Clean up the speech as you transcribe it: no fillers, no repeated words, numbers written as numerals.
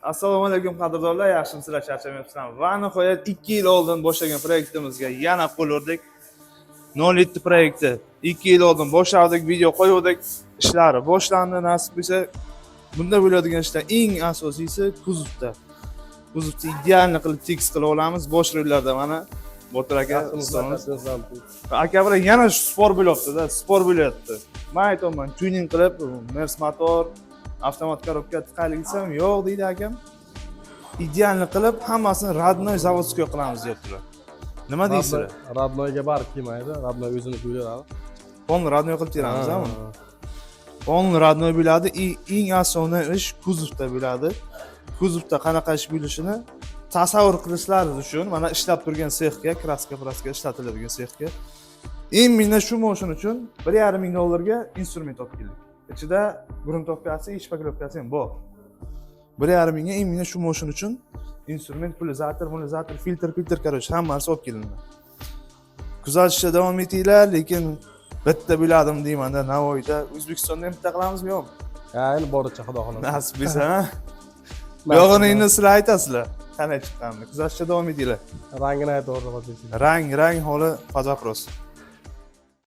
Assalomu alaykum, qadrdonlar, yaxshimisizlar, charchamayapsizlarmi? Va nihoyat 2 yil oldin boshlagan proyektimizga yana qo'l urdik. 07 proyekti 2 yil oldin boshladik, video qo'yuvdik. Ishlari boshlandi, nasib bo'lsa. Bunda bo'ladigan ishlar, eng asosiysi kuzovda. Kuzovni идеально qilib tekis qilib olamiz. Bosh rollarda mana Botir aka, ustamiz. Aka bilan yana shu спор bo'lyapti-da, спор bo'lyapti. Man aytyapman, tuning qilib, Mers motor, avtomat коробка tiqaylik desam, yo'q deydi akam. Идеально qilib, hammasini родной, заводской qilamiz deyaptilar. Nima deysizlar? Родной ga barib kelmaydi, родной o'zini kuylaydi. Полный родной qilib teramiz, a buni? Полный родной bo'ladi и eng основной ish kuzovda bo'ladi. Kuzovda qanaqa ish bo'lishini tasavvur qilishlaringiz uchun mana ishlab turgan sexga, краска праска ishlatiladigan sexga именно shu mashina uchun 1,5 ming dollarga instrument olib keldik. Ichida грунтовка si, шпаклёвка si ham bor. 1,5 mingga именно shu mashina uchun instrument, pulyator, mulizator, filtr, filtr, короче, hammasi olib kelindi. Kuzatishda davom etinglar, lekin bitta bo'ladim deymanda Navoiyda, O'zbekistonda ham bitta qilamizmi, yo'qmi? Ha, endi boricha, xudo xohlasa. Nasib bo'lsa, ha? Buyog'ini endi sizlar aytasizlar, qanday chiqqanini. Kuzatishda davom etinglar. Rangini aytaverdi. Rang holi под вопрос.